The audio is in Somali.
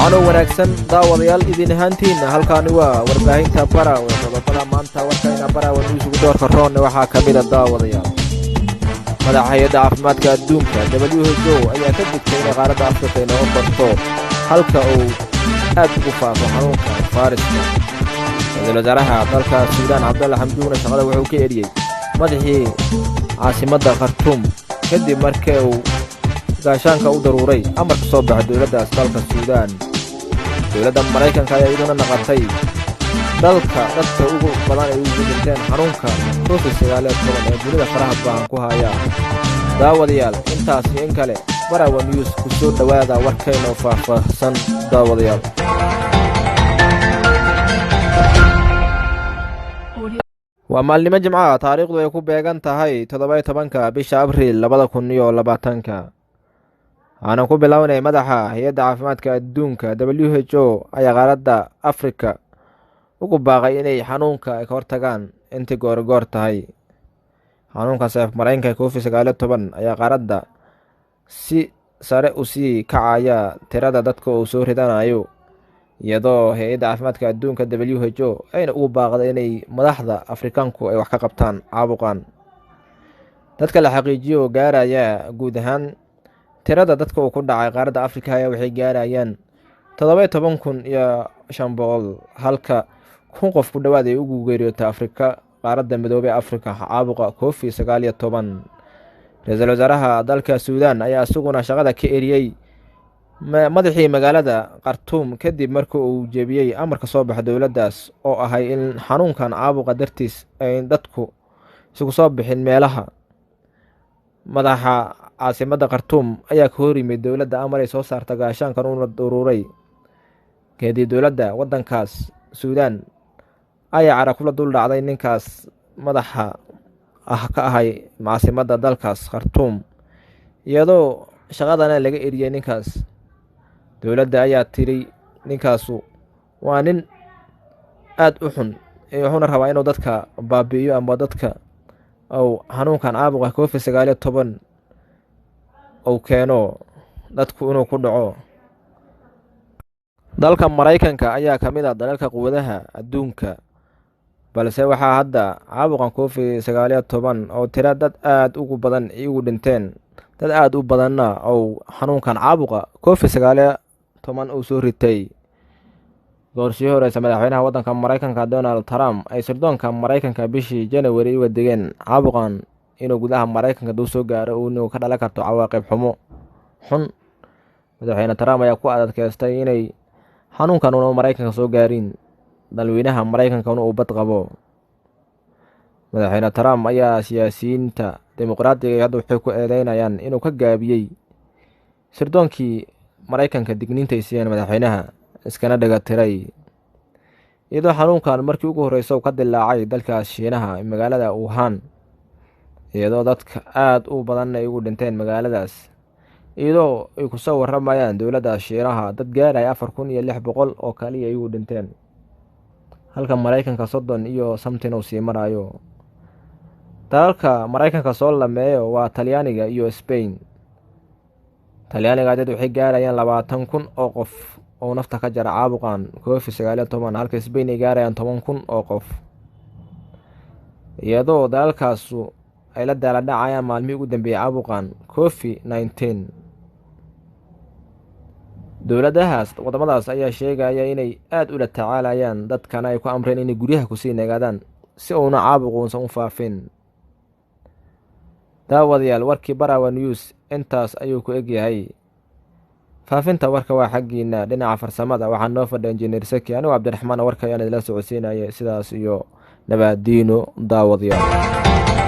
Waxaanoo wanaagsan daawadayaal idin ahaantiinna. Halkaani waa warbaahinta Barawe. Qodobada maanta warkayna Barawe News ugu doorka roonne waxaa ka mida, daawadayaal, madaxa hay-adda caafimaadka adduunka WHO ayaa ka digtay inay qaaradda Afrika inooga korto halka uu aad ugu faafo xanuunka fayraska. Ra-iisul wasaaraha dalka Suudaan Cabdalla Xamduugna shaqada wuxuu ka eriyey madaxii caasimadda Khartuum kadib markii uu gaashaanka u daruuray amar ka soo baxay dowladdaas dalka Suudaan. Dowladda Maraykanka ayaa iyaduna naqatay dalka dadka ugu badan ay ugu dhinteen xanuunka COVID-19 ee dunida faraha baahan ku haya. Daawadayaal, intaas iyo in kale Barawa News ku soo dhowaada warkaynoo faahfaahsan. Daawadayaal, waa maalnimo Jimcaha, taariikhdu ay ku beegan tahay 17-ka bisha Abriil 2020-ka. Waxaanan ku bilownay madaxa hay-adda caafimaadka adduunka WHO ayaa qaaradda Afrika ugu baaqay inay xanuunka ay ka hortagaan intii goorgoor tahay. Xanuunka seef mareenka COVID-19 ayaa qaaradda si sare u sii kacaya tirada dadka uu soo ridanayo, iyadoo hay-adda caafimaadka adduunka WHO ayna ugu baaqday inay madaxda Afrikaanku ay wax ka qabtaan caabuqan. Dadka la xaqiijiyo oo gaaraya guud ahaan tirada dadka uu ku dhacay qaaradda Afrika ayaa waxay gaarayaan 17,500, halka 1000 qof ku dhowaad ay ugu geeriyootay Afrika, qaaradda midoobey Afrika, caabuqa COVID-19. Ra-iisul wasaaraha dalka Suudaan ayaa isaguna shaqada ka eriyey madaxii magaalada Khartuum kadib markii uu jebiyey amarka soo baxa dowladdaas oo ahay in xanuunkan caabuqa dartiis ay dadku isugu soo bixin meelaha. Madaxa caasimadda Khartuum ayaa ka hor yimid dowladda amar ay soo saarta, gaashaankan uuna ururay. Kadib dowladda waddankaas Suudaan ayaa cara kula dul dhacday ninkaas madaxa ah ka ahay caasimadda dalkaas Khartuum, iyadoo shaqadana laga eriyey ninkaas. Dowladda ayaa tiri ninkaasu waa nin aada u xun, wuxuuna rabaa inuu dadka baabi'iyo ama dadka uu xanuunkan caabuqa COVID-19 uu keeno dadku inuu ku dhaco. Dalka Maraykanka ayaa ka mid ah dalalka quwadaha adduunka, balse waxaa hadda caabuqan COVID-19 oo tira dad aada ugu badan igu dhinteen, dad aada u badanna ou xanuunkan caabuqa COVID-19 uu soo ritay. Goorsii horeysa madaxweynaha waddanka Maraykanka Donald Trump ay sirdoonka Maraykanka bishii January uga degeen caabuqan inuu gudaha Maraykanka duu soo gaaro inuu ka dhalan karto cawaaqib xumo xun. Madaxweyne Trump ayaa ku adkeystay inay xanuunkan una Maraykanka soo gaarin, dalweynaha Maraykankana uu bad qabo. Madaxweyne Trump ayaa siyaasiyiinta Dimuqraadiga hadda waxay ku eedeynayaan inuu ka gaabiyey sirdoonkii Maraykanka digniinta ay siiyeen madaxweynaha, iskana dhaga tiray, iyadoo xanuunkan markii ugu horreysa uu ka dilaacay dalkaas Shiinaha, magaalada Wuhan, iyadoo dadka aada u badan ay ugu dhinteen magaaladaas, iyadoo ay kusoo waramayaan dowladda Shiinaha dad gaaraya 4600 oo kaliya ay ugu dhinteen, halka Maraykanka 30 iyo something uu sii marayo. Dalalka Maraykanka soo lameeyo waa Talyaaniga iyo Spain. Talyaaniga dad waxay gaarayaan 20,000 oo qof oo nafta ka jara caabuqan COVID-19, halka Spain ay gaarayaan 10,000 oo qof, iyadoo dalalkaasu ay la daala dhacayaan maalmihii ugu dambeeyey caabuqan COVID-19. Dowladahaas wadamadaas ayaa sheegaya inay aada ula tacaalayaan, dadkana ay ku amreen inay guryaha kusii nagaadaan si uuna caabuqu uusan u faafin. Daawadayaal, warkii Barawa News intaas ayuu ku egyahay. Faafinta warka waa xaggiina. Dhinaca farsamada waxaa noo fadhiya Injineer Saki. Anigu Cabdiraxmaan warka ayaan idila socodsiinaya. Sidaas iyo nabaadiino, daawadayaal.